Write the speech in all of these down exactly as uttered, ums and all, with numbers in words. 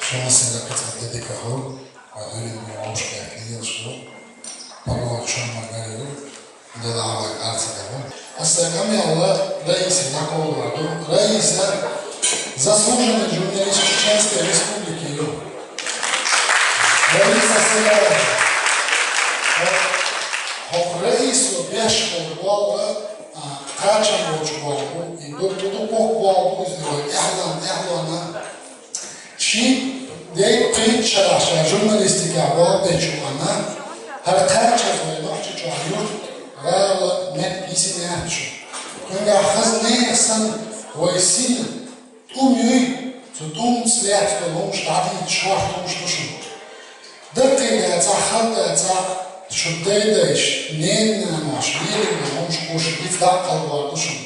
Шуна сера кхетар дедика хӀу, ва хӀури мугӀуш кехкиел шу, парлох шуна магариру, дела гьавай арца дагу. Аса камиала Раиса дакъалварду. Раиса заслуженный журналист Чеченской Республики ю. Раиса Сагаева. Хо Раису беш хо болга, а, качан боч болгу, и ду-, ду-, ду-, бох болгу, излой, эхлан, эхлана. Чи дей принт шарахша журналистика болбечу ана, гьар качан вай нохчи чуан юрт, гала мет гисине ачу. Кунга хазне сан вай син, тӀум юй, цу тӀум цвет долун штатин швах тумш тушун. Даккига цахалда ца шуддайдайш, ненна маш, ненна маш куш, биц даккалвар тушун.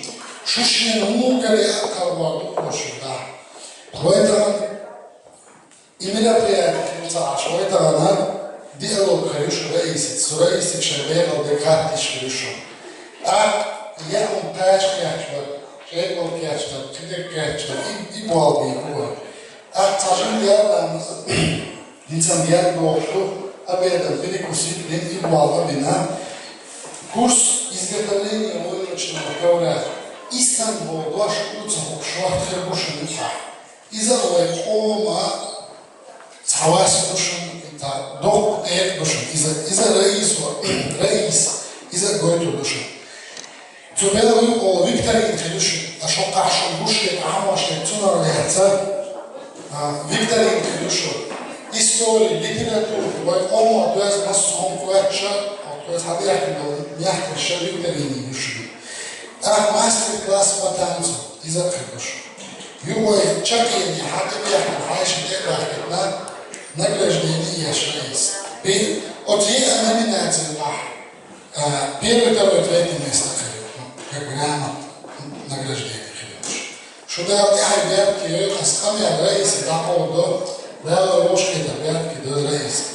Шушин умугаре аккалвар тушун да. Вайтан и мероприятие ца аш вайтана диалог хаюш Раисит, Раисит шабегал декатиш хаюшу. А я он кач кячва, чего кячва, киде кячва, и, и болби куа. А цажин диалог, инсан диалог бохту, обедан перекусит, ден и болба вина. Курс изготовления войлочного ковра. Исан болбаш уца хукшва хербушин уха. Иза вай къома цавас душун, ита дох эк душун, иза, иза Раис ва, Раис, иза гойту душун. Цу белуй о викторин хилуш, а шо кахшун бушке, а мошке, цунар лехца, а, викторин хилуш. История, литература, вай къома дуэз мас сон квача, а дуэз хадяхин дол, мяхтер ша викторин хилуш. А мастер-класс по танцу, иза хилуш. Югой чакияни хӀятӀабиахъан хӀяйши декъахъитӀна награждение яшраис. Пе-, вот е номинация нах, а, первое, второе, третье место хилиу. Ну, как бы грамота награждение хилиу. Шуда тӀехьа бярки йой, аскъам я раис, дакъо до, дала ушкета бярки до раис.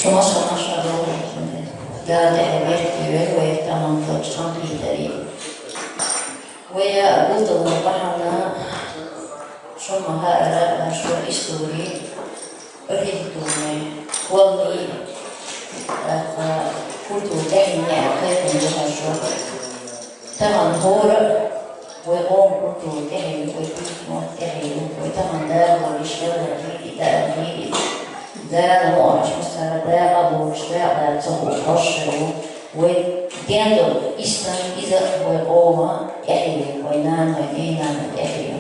Шума шамашаро, Дала хӀеберти вегӀ вай тамам кочкан хӀидари. Вая гултала багьана шума гьара аша истори, архитектурный, валли, а, культура тӀехӀенни а кайфан жагьашо. Тагъан гьора вай къом культура тӀехӀе, вай письмо тӀехӀе, вай тагъан дагъа вишгала хӀири, дагъа хӀири. Дагъа муъаш масара дагъа бурш, дагъа ца хӀу хашшару. Вай дендо истан иза вай къома тӀехӀе, вай нана, вай динана тӀехӀе.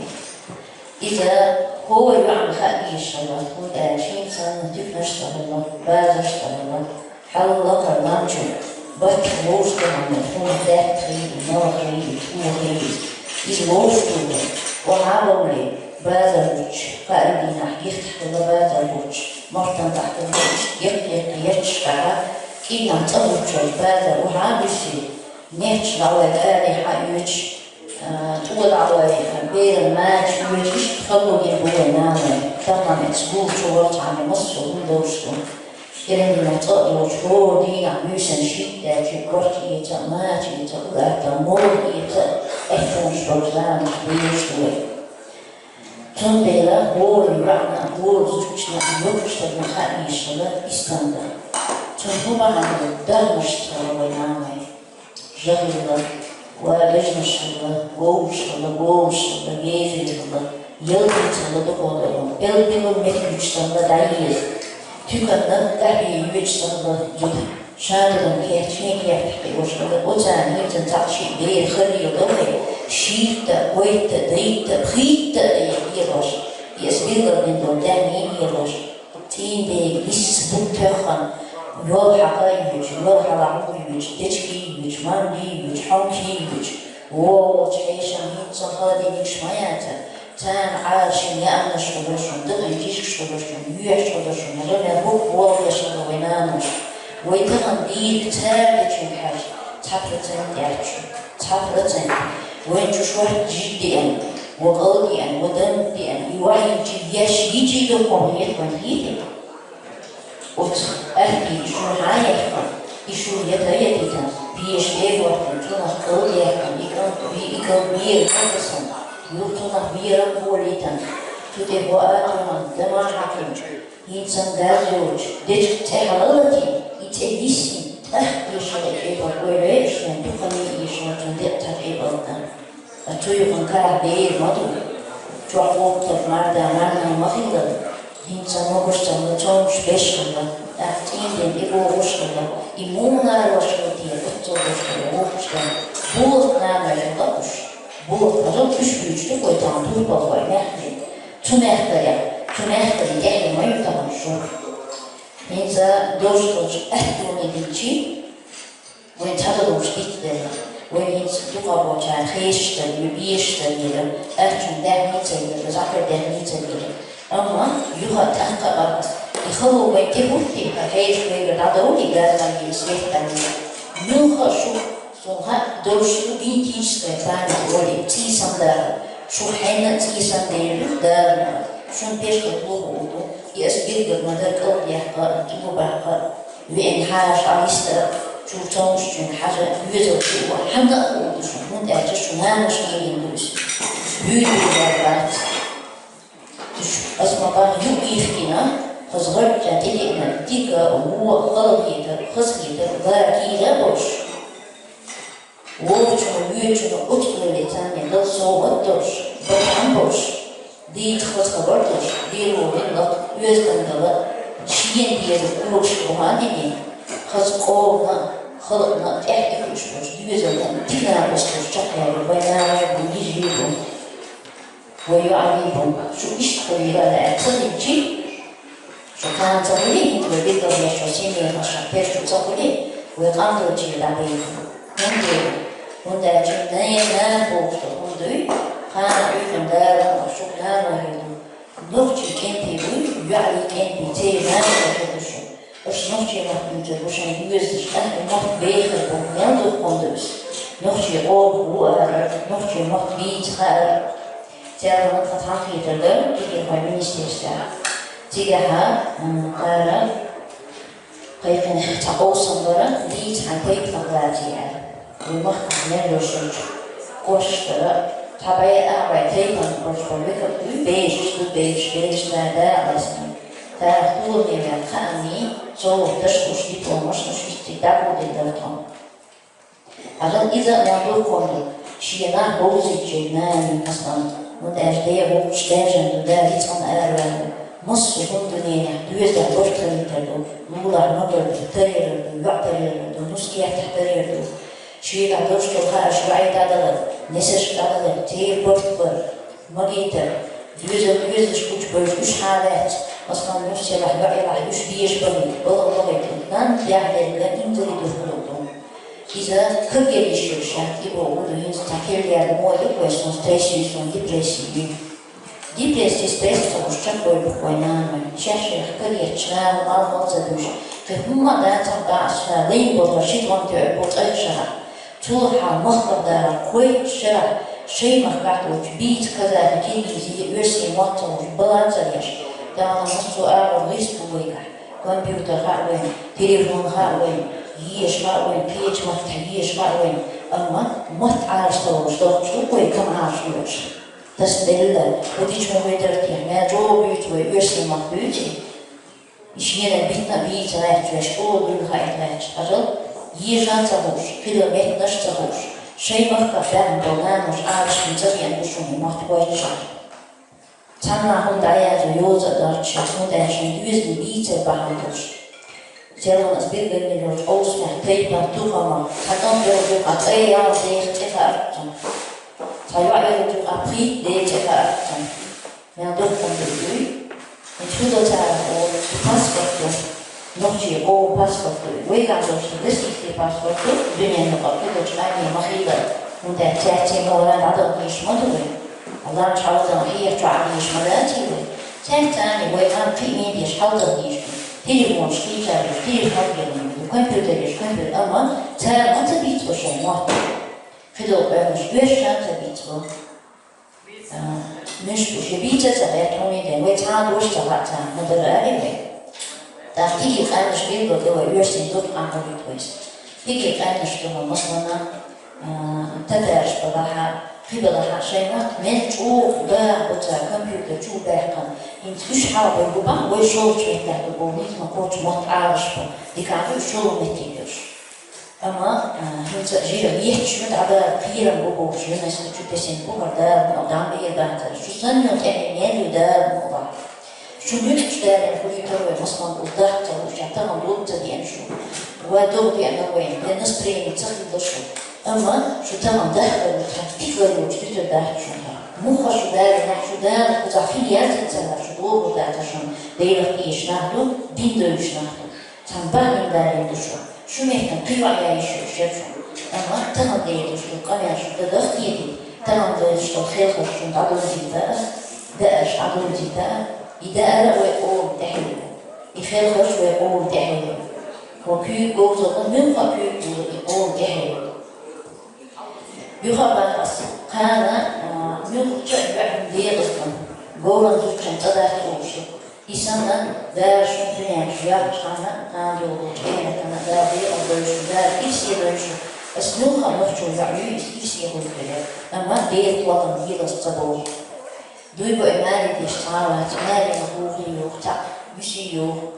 Иза хӀора юан хаишала, хӀунтӀа шин санна тюкнаш царала, базаш царала. Хьалла карманчу, бат лоштамана, хӀума хӀертхъи, малхъи, чухъи. Из лоштуга, ва хӀябалли, базар гуч, къаибинахь гихтахъила базар гуч, мартан тахтала иш гихъ-гихъ ячкъа, кӀина цӀа гучал базар ва хӀябиси, нехч гьалай кӀали хьаюч, а, тӀула гьалай, а, беран мачи юч, иш халуги бугай нана, тахана эцгул чувал чӀани массо гьундовшту. Килигина цӀа долчу хӀора дийнахь буьйсан шийтта даьлчи, корта ийца, мача ийца, угӀарта, мур ийца, эцунаш долчу заманахь буьйцуш ду вай. Цундела хӀора йоӀна, хӀора зудчунна йоккхуш дерг ма хаийша хила, истан дан. Цунна хӀун бахьана ду, дармаш ца хила вай нанай. Жагьилла, ва бежнашалла, вовшалла, вовшалла, везалла, ялтицалла дукхола, элбилла меттигаш санна дӀаеза. Туьканна тӀаьхье юьвеча санна юта. Шадаган кехча, кехча кхиошалла, оцарна хӀинца цхьаъ шиъ бер хилла йолу вай, шийтта, гойтта, дайтта, пхийтта а лелош, и ас билггал бина долу даьмнийн лелош. ЦӀийнден йисса бутт тоьхна, йол хьакха а йоьдуш, йол хьалха а йоьдуш, дечигий а йоьдуш, мангий а йоьдуш, хьомкий а йоьдуш, вогӀучу хьешан хӀинца сан хала динигаш ма яцара, царна Ӏалашйина яамнаш хуьлуш шуна, дакъин кишкаш хуьлуш шуна, юьхьаш хуьлуш шуна, гӀемер хӀух вогӀу дешарна вай нануш. Вай тахана дийриг цара дечуьнга хьаьжча, цхьа процент яц шу, цхьа процент. Вайн чу шорта жид деана, ва кӀал деана, ва дам деана, и вахьинчи еш йичий доккхо хета вайн хетий? Оцу къаьртий шу хьан яхка, и шу я тайетита, Беш тӀе а вахана, цунах кӀал а яьккхана, и кӀант, и кӀал бера кӀантасан, юха цунах берам а болийтана, цу тӀе хӀоа а тохана, дама а хьаькхина, хӀинца санна даз йолча дечка цӀе хьалалатийна, и цӀе йиссийна, тӀаккха эшар и Ӏебал, ойла йиш йолча дукхане эшар цунна декъа цхьа Ӏебал дан. Ткъа цу юкъанна карахь бер ма ду. Чохь гӀовттар марда, марна ма хилла. ХӀинца могаш санна цомгуш беш хилла, тӀаккха цӀийнден и богӀуш хилла, и муха ларвеш хилла те, оццул деш хилла воккхачу ден. Болх нана хилла уьш. Болх хаза уьш буьйцуш ду вай тахана турпалхой мехкарий. Цу мехкарий, цу мехкарий тӀаьхье ма ю тахана шу. ХӀинца дозаллачу аьттонийн динчий, вайн цхьадолуш дицделла, вайн хӀинца дукхахболчара хешаш дерг ю, бешаш дерг ю, аьлчун даьхни ца ю, зӀакар даьхни ца ю. Амма юха а тӀаккха а баккхас, и хало вайн тӀе хӀуттий, хьан хьешаш вайгара дӀадовлий, газдаллий, светдаллий. Муьлхха а шу, сон хьан долуш ду генетическая память олий, цӀийсан дара. Шу хьенна а цӀийсан дер ду, дара. Шун пешта лоху ду, и ас билггал ма дара кӀалдехка, тӀулу баккха. Веана хьаша Ӏалистара, чуьра цомгушчуьнга хьажа, доьзал чу а ваха, хьанна а хуур ду шуна, хӀунда аьлча шу нанаш лерина ду иза. Буьйлуьйтур бац. Ас ма бахьа юкъ йихкина, хаза гӀарчча тӀедеъна, дика, вон, хала хетар, хаза хетар, бара кийра а болуш. Вовчун, вуьйчун оцу Деле царна дала совгӀат долуш, бакъам болуш, дийца хаза хабар долуш, лело вина лакха, оьзда дала, шена деза когаш бухьа а дина, хаза къомана а, халкъана а тӀаьхьа тӀехуьуш болуш, доьзална а дика накъост долуш чекхъяьлла вайн нана бу, йижарий бу. Вай йоӀарий бу, шу иштта хуьлийла лаьа ца динчий, шу кхана ца хуьлий, хӀинца вай билгалъяьш йолу семья, маша, пер шу ца хуьлий, вай къам долчуьра дӀабайта. ХӀунда? ХӀунда аьлча нана бохуш долу хӀума дуй, кхана Ӏуьйкъана Дала шух нана хир ду. Нохчийн кӀентий буй, йоӀарийн кӀентий, церан нана хир ду шу. Аша нохчийн махкахь дуьйцур бу шайн доьзалш, тӀаккха и мохк бехар бу, мел духкун ду иза. Нохчийн къомах ву ара, нохчийн мохк бийца хаара. Церан тхан хетар дара, кхетархойн министерствехь. Цигахь, м, ара, кхайкхина цхьа къовсам бара, дийца хьайн пайпанах лаций аьлла. Вай махкахь мел йолуш йолчу кошаш дара, цхьа бӀе а, бӀе тайпана болуш болу векал дуй, бераш ду, бераш, бераш, да, да, лаьцна. Царах туламе ваьлла хаамийн, совгӀаташ а луш, дипломаш а луш, иштта дӀагӀо дина дара тхуна. Хьажал иза а мел духкун ду, шен нах бовзийча нанна, массарна, хӀунда аьлча дера вовшашка даьржина ду, да рицкъана араваьлла ду. Массо а хӀума дуьненахь доьзал барт хилийтар ду, лулахь магар ду, тарелар ду, йоӀ тарелар ду, нус кертахь тарелар ду. Шена долуш долу хаарш йоӀе дӀадалар, несаршка дӀадалар, церан барт бар. Магийтар, доьзал доьзалш гучубевлча уьш хьалаьцча, массарна нус елахь, йоӀ елахь уьш безаш бахийта, балха бахийта, нанна тӀехь дерг инзаре духкур ду. Иза кагъян йиш йолуш яц, и бохург ду, хӀинца цхьа керлаьрга мода ю вай, суна стрессий, суна депрессий ю. Депрессий, стресс ца хуьлуш чекхбевлла бу вай нана вайн. Шаьш-шайх кагъетташ нана мал-мал ца дуьйш, кхин хӀумма а дацахь, баьӀаш ша лайн болу ши тӀом тоьар бу цӀа шарахь. Цул хьалха махках дахар кхойтта шарахь шайн махкахь долчу бийца казахи, киргизи, оьрсийн мотт ца хууш, бала ца еш, тахана массо а агӀор гӀирс бу вайгахь, компьютер хаьа вайна, телефон хаьа вайна, еша хаьа вайна, кхечу маттахь еша хаьа вайна, амма мотт Ӏалаш ца луш дохкуш ду вай, кама Ӏалаш луш. Тасаделла, хӀун дича ма вай дара техьа, мел чӀогӀа буьйцу вай, оьрсийн мотт буьйций? И шена битина а бийца гӀерташ веш, ола дуьйна хаийта гӀерташ, хьажал, еша ца хууш, хила меттанаш а ца хууш, шайн махках баьхна болу нанаш Ӏалашна ца хиъна бу шуна и мотт кхойтта шарахь. Цхьанна хӀума дӀаязо йоза а доцуш, хӀунда аьлча шайн доьзалан бийцар бахьана долуш. Селхана ас билгалвина йолчу къовсамехь тайпана, тухамах, цхьа кӀант йолчу юкъахь цӀе ял деха цӀе хаьа цунна. Цхьа йоӀ йолчу юкъахь пхийтта де цӀе хаьа цунна. Мел духкун ду и дуй. ХӀинца хӀун до цара олу, и паспорт ду, нохчийн къоман паспорт ду. Вайгахь долуш ду, российский паспорт ду, дуьненан юкъахь кхидолчу къаьмнийн ма хилла, хӀунда аьлча цаьрца муха дӀадала дезаш ма ду вай. Лам чу хьалдала хьеха чу Ӏа дезаш ма даций вай. Цаьрца царна вай къам кхиъна дезаш хьалдала дезаш ду. Телефонаш кхийчар ду, телефон гена ду, компьютераш, компьютер, амма цара ма ца бицбо шайн мотт. Кхидолу къоьмнаш оьшшан ца бицбо. А, муьш ду, ши бийца ца гӀерта хӀума ден, вай цхьа а дош ца хаьа царна, ма дара аьлла вай. ТӀаккха кхин къаьмнаш билггал ду вай, оьрсийн зудкъам бахийта вайца. Дикий къаьнаш ду, масала, а, татараш балахьа, кхы балахьа, шоай мотт мел чӀоагӀа ба, оцу компьютер чу баьккхина. ХӀинца уьш хьалха бу баха, вай шолгӀачу меттехь ду боху, ницкъ ма кхоччу мотт Ӏалашбо, дикахь ду уьш шолгӀа метте берш. Амма, а, хӀинца жира етташ ю дӀадала кхерам бу бохуш, ЮНЕСКО чу тесина бу хӀара Дала мукъ дам бер бацара. Шу санна тӀе мел ю Дала мукъ бан. Шу нуьцкъаш далийна хуьлуьйтур вай, массанхьа дац ца луш, тахана дог ца деана шу. Ва дог деана вайн, я настроение ца хилла шу. Амма шу тахана дахкар ву, тхан пикар ву, шу дуьтур дац шуна. Муха шу далийна, шу Дала кхузахь хила яздина ца хилла, шу догӀур дац шуна, Делах дийш нах ду, дин доьлуш нах ду. Цхьана бахьана далийна ду шу. Шу меттан кхин йоӀ яйиш ю шерчу. Амма тахана дерг ду шу, къамел шу дан дахкийти. Тахана дерг шу хелхарш шуна дӀадовзийта а, даарш дӀадовзийта а. И даар а вай къоман тӀаьхье ю. И хелхарш вай къоман тӀаьхье ю. Хьо куьйга говзалла, муьлхха куьйга говзалла и къоман тӀаьхье ю. Юха а боху ас, кхана, а, муьлххачу а йоьӀна декъаза ду, говран зудчун цӀа дац олуш ду. И санна, Дала шуна дуьнен чу яхча ханна, кхана йолу къематана Дала декъал дойшу, Дала ирсе дойшу, ас муьлхха нохчо йоӀ ю, иза ирсе хуьлу хилар, амма Делан кхоллам дегӀаза ца боху. Дуй бу и маре деш цхьа а вац, маре ма хӀуъа йоху, цхьаъ муьсий йоху.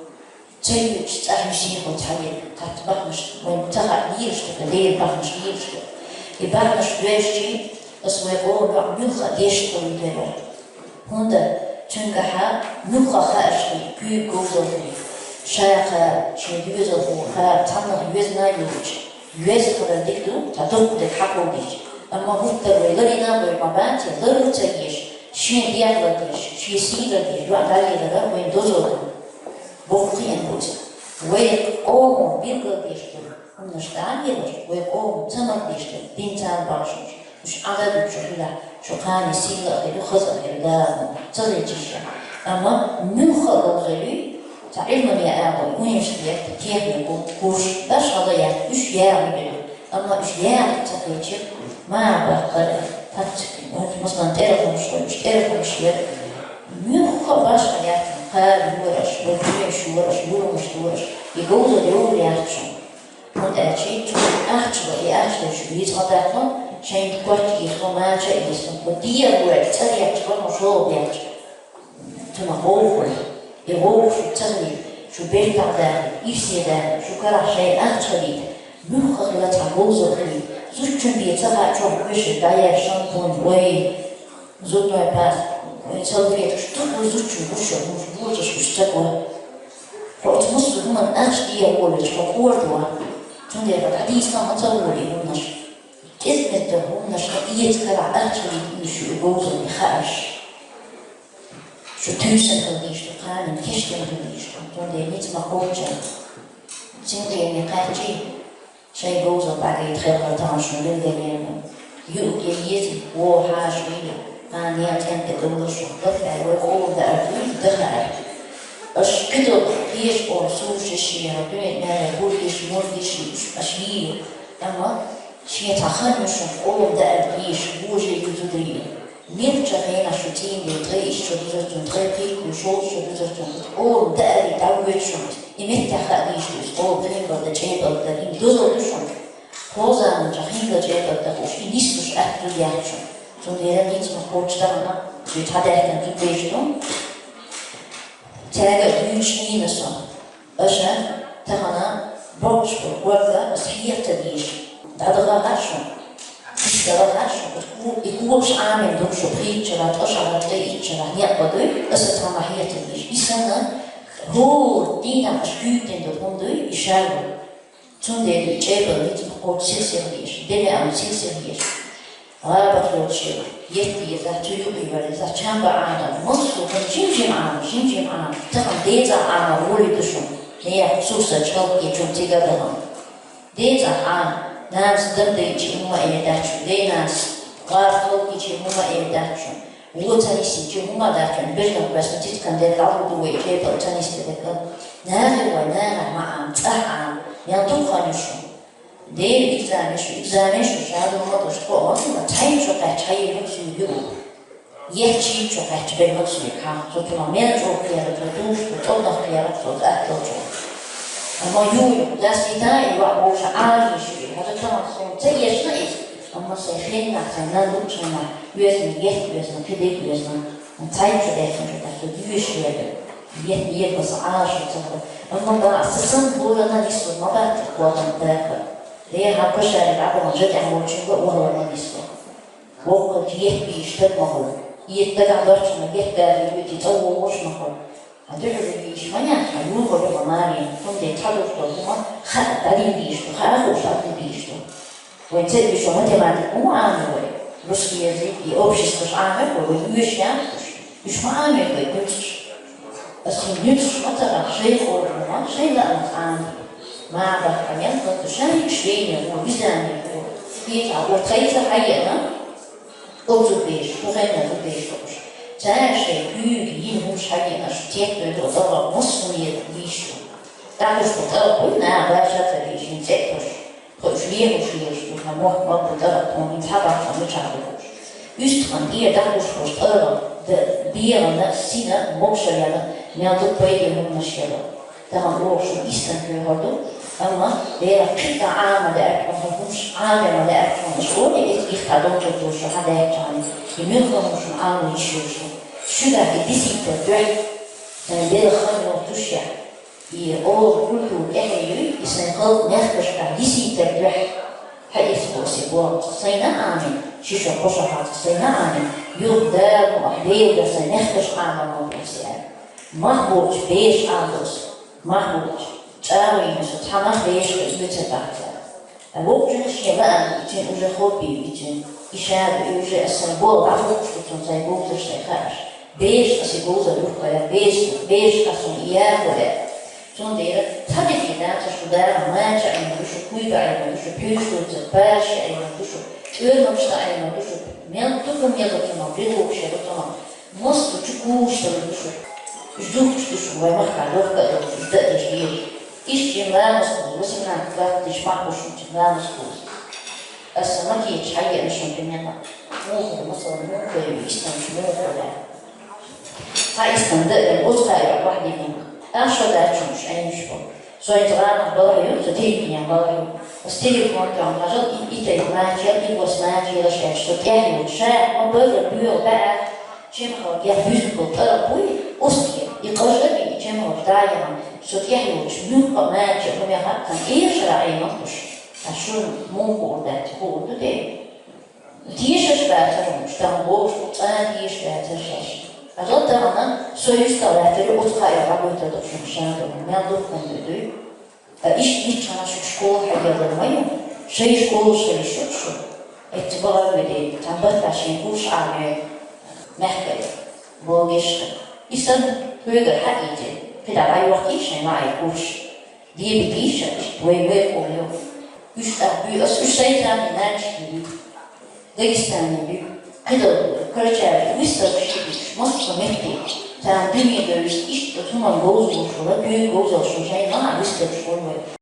Ца юьйцуш цӀахь муьсий хӀун ца хьаьдда, кхатта бахьанаш вайна ца хаьа лелаш ду, Делан бахьанаш лелаш ду. И бахьанаш доьшчий, ас вай гӀо йоӀ муьлхха а деш хуьлу хилар. ХӀунда цуьнгахьа муьлхха а хаарш хилла, куьйга говзалла хилла, ша кхара, шен доьзалхо кхара, цхьаннах везна а йолчу, веза хилар дика ду, цхьа доккха дерг хьакховдийча. Амма хӀуттар вай ларина а вай ма бац, лар а ца еш, шен дегӀ лардеш, шен сий лардеш, йоӀ дӀалелара вайн дозалла ду. Боху кхиъна бу иза. Вай къомо билгал деш ду, хӀуманаш дӀа а лелаш, вай къомо ца мардеш ду, дин царна бахьаш. Уьш Ӏадат а шу хилахь, шу кхане сийла а хир ду, хаза а хир ду, Дала ца хилча ша. Амма муьлхха а говзаллий, цхьа Ӏилмане агӀо, уьш яц, технико, курс, башхала яц, уьш яхьа хир ду. Амма уьш яхьа ца хилча, ма баккхара, хӀац, массанхьа тӀера хӀумаш хуьлуш, тӀера хӀумаш яр. Муьлхха а башха яц, кхара йораш, вай дуьйш йораш, юрмаш дораш, и говзалла йовр яц шуна. ХӀунда аьлча цу ахча бан, и ахча шу йицкъа даккха, шайна коч а йицкъа, мача а йицкъа, хӀун дегӀан вуьйр, цӀа дехча, хӀун шолгӀа дехча. Цунах гӀовгӀа хуьлу. И гӀовгӀа шу ца хилийта, шу бертахь дахийта, ирсе дахийта, шу карахь шайн ахча хилийта, муьлхха а хила цхьа говзалла хилийта, зудчун бен ца хаьа чохь вуьйш дӀаяьлла шампунь, вай, зубной паста, вай салфеткаш, дукха зудчун гуш йолу хӀумаш божаш уьш ца го. Хьо оцу массо а хӀуманна ахча дехьа волавелча, хьо кӀордо. Цундела хьо дӀадийцина ма ца волий хӀуманаш. КӀезиг-меттиг хӀуманашна эца карахь ахча хилийта уьш ю и говзалла, и хаарш. Шу туьйсина хила дийш ду, кханенан кечдина хила дийш ду, цундела ницкъ ма кхоччу. Цундела кхаьччий, шайн говзалла дӀагайта хелхар тахана шуна билгалъян ду. Юург я еза, вон хьаша вийна, кхана ян цӀен тӀе довлуш ву, гаппаьлла вай къоман даар дуьйна даха аьлла. Аша кхидолу кхечу къоман сов шишшехьа, дуьнен мелехь гургиш, мургиш, аша йийю. Амма шен цхьа хан ю шуна къоман даар дийша, божий ю зударий. Муьлххачу хенахь шу цӀийнден ткъе исс шо дузарцунна, ткъе пхийтта, шовзткъа шо дузарцунна, оцу къоман даарий дӀавоьду шуна. И меттехь хаа дийш ду иза, къоман кхин бала чӀепалда, и дозалла ду шуна. Кху заманчохь хин бала чӀепалда хууш, и нислуш атта зуда яц шуна. Цундела ницкъ ма кхоччу тахана, шуьца хьадаьхкина зудчуьнга. Цаьрга а дуьйцуш Ӏийна со. Аша тахана боккхуш болу гӀорга аса хьехар ца дезаш, дӀадахара шуна, иштта дахара шуна, и когаш Ӏамийна ду шу пхийтта шарахь, ткъа шарахь, ткъе итт шарахь некъ бан дуй, аса цхьамма хьехар ца дезаш. И санна, хӀора дийнахь аша куьйгдина ду хӀума дуй, и шарро. Цундела и чӀепалан ницкъ ма кхоччу сих-сиха дезаш, дели а сих-сиха дезаш. ГӀабат йолчу етта езахь, цу юкъе варзахь, чам бан Ӏамор, массо а хӀума жим-жим Ӏамор, жим-жим Ӏамор, тахана децӀахь Ӏамор волуьйту шуна, нехан сурсаташ хӀаллакъечунна цига а дахана. ДецӀахь Ӏамор, нанас дан дайчи хӀума а эр дац шуна, ден-нанас гӀарта хӀаллакъечи хӀума а эр дац шуна, вон ца нисйичи хӀума а дац шуна, бежнах баьсна цицкан дерг дӀалур ду вай, чӀепалан ца нисде дерг а. Нахе вай, нахе ма Ӏамор, цӀахь Ӏамор, мел дукха хан ю шуна. Дера экзамен шу, экзамен шу, ша хӀума а ду шу, тхо а ма хилла, цхьайна шу кхаьчча, хьан егӀа суьйга ю? Еттачийн шу кхаьчча, бер ма суьйга хьан, со цунах мел чӀогӀа кхерар, со дуьйш ду, тӀом нах кхерар, со атта долчохь. Амма юй, дас и дай, и ва бу ша али ши, хаза тама сон, це ешна из. Амма се хенна, се на лучшана, юэсна, ес юэсна, кидек юэсна. Цайчу десна, что так, что юэш ес. Ес, ес, бас аш, что так. Амма да, сасан була на нису, ма да, куатан да. Де, ха, кошари, абон, жет, амма, чего, ура, на нису. Воккъал ет бийиш таг махал. Ет таган барчана ет гари юти цӀа вогӀуш махал. А дуьхьал бийиш маня, а юха бема мари, тунде цхьадуш долума, ха, дарин бийиш ду, ха, хуш, а, бийиш ду. Вайн цербиш математику ма ами вай. Русский язык и общество ш ами вай, вай юш ям, уж ма ами вай, гуч. Ас нуьцкъ ма тара, шайх олума, шайла ан ан. Ма бахъамел, вот шайх швейне, о, визане, о. Итла, о, тайза хайена. О, зубеш, о, хайна зубеш, о. Цаьршей, куьйги, йин, гуш хайена, ш, тет, о, о, о, мус, о, е, вишу. Так уж, о, о, на, баша, та, вишин, цет, о, ш. Хо, уж, е, уж, е, уж, о, ха, мо, мо, о, о, о, мин, цхьа, бахъа, мича, о, о, ш. Уьстхан, е, так уж, о, о, о, д, бера, на, сина, мокша, яна, мя, ду, пойде, мун, на, шера. Тахана оха шуна истан хьоьхур ду, амма дера кхин а Ӏама лаьрхӀа хӀумаш, Ӏама лаьрхӀа шуна, эцигих тӀадогӀур ду шу хьадаьччахьана, и муьлхха хӀума шуна Ӏама йиш йолуш ду. Шуьгахь и дисийтар дуьхьа, сайн дера хан йолчушехь, и оха культура тӀехь юй, и сайн халкъ мехкашкахь дисийтар дуьхьа. Хьаэца боху се боху, сайна а Ӏамин, ши шо кхо шо хьаца сайна а Ӏамин, юха Дала ма ахь Дела дар сайн мехкаш Ӏама ма боху се аьлла. Мах боцуш бераш Ӏамадо со. Мах боцуш, чӀагӀвийна со, цхьа мах бешара иза ца бац. А вокху жуьгташа шен лаам, и цуьнан уже хобби ю, и цуьнан, и ша ду, и уже аса сайн болу дӀахӀуттуш ду цунна сайн бовзарш, сайн хаарш. Бераш аса и бовзар юххе, бераш, бераш аса суна и яхо яц. Цундела цхьа дерриге дацара шу дара, мача Ӏемар ду шу, куйба Ӏемар ду шу, пхьуьйш дуьйцура, парша Ӏемар ду шу, чӀоьмакаш дан Ӏемар ду шу, мел ду хӀума еза цунах, билггӀуш еза цунах. Массо чу кхуллуш ца луьйтуш ву. Уьш духкуш ду шуна, вай махкахь дохка а долуш, уьш дан а деш лийра. Иштта шен ламаз кхуза, восемнадцать класс деш мах бу шуна шен ламаз кхуза. Аса ма кеча хьаеана шуна примерно. Муха ду, масала, муха ю, истамаш муха ду. Цхьа истам дан а, оцу кхаъ йохь бахьа дигна. Аш шо дац шуна уьш Ӏемаш бу. Со иза гӀанах балхьа ю, со телефонехь балхьа ю. Аса телефон тӀехь хьажал, и, и тайпа мачел, и гос мачелаш аьлча, со тӀехь йолчу ша, ма база, буьйла баьӀа, чемхалгех буьзна болу тӀара буй, оцу тӀе, и къажа а бина, и чемхалгаш дӀа а яхана, со тӀехь йолчу муьлхха а мача хӀумехь а тхан эшара Ӏемал хуш. Ткъа шуна муха хуур дац, хуур ду де? Дешаш бацара хӀумаш, тахана бохуш бу, цкъа а дешаш бацара шаьш. Ткъа тахана со юьстах лаьттара оцу кхаъ йохь дӀагойтар ду шуна ша ду, мел духкун ду дуй. Ткъа иштта ницкъана шуьга школа хьаеллар ма ю, шайн школаш хила шу шу. Эцца бала а вуьту, цхьана барта шен гуш Ӏамоьду, мехкара, богешка. И санна, хьоьгара хьаийцира, кхидӀа дӀайохкий шайн маӀе гуш. Дебитийша, иштта вай, вай къоман ю. Уьш тӀаккха буьйцу ас, уьш сайн заманахь нанашкахь буьйцу. Дагестане буьйцу. Кхидолу Карачаеве выставкаш а буьйцуш, массо а метте. Царна дуьне девлча иштта оцу хӀуманна говза болуш вара, куьйга говзаллаш вара, шайна ма выставкаш хуьлу вай.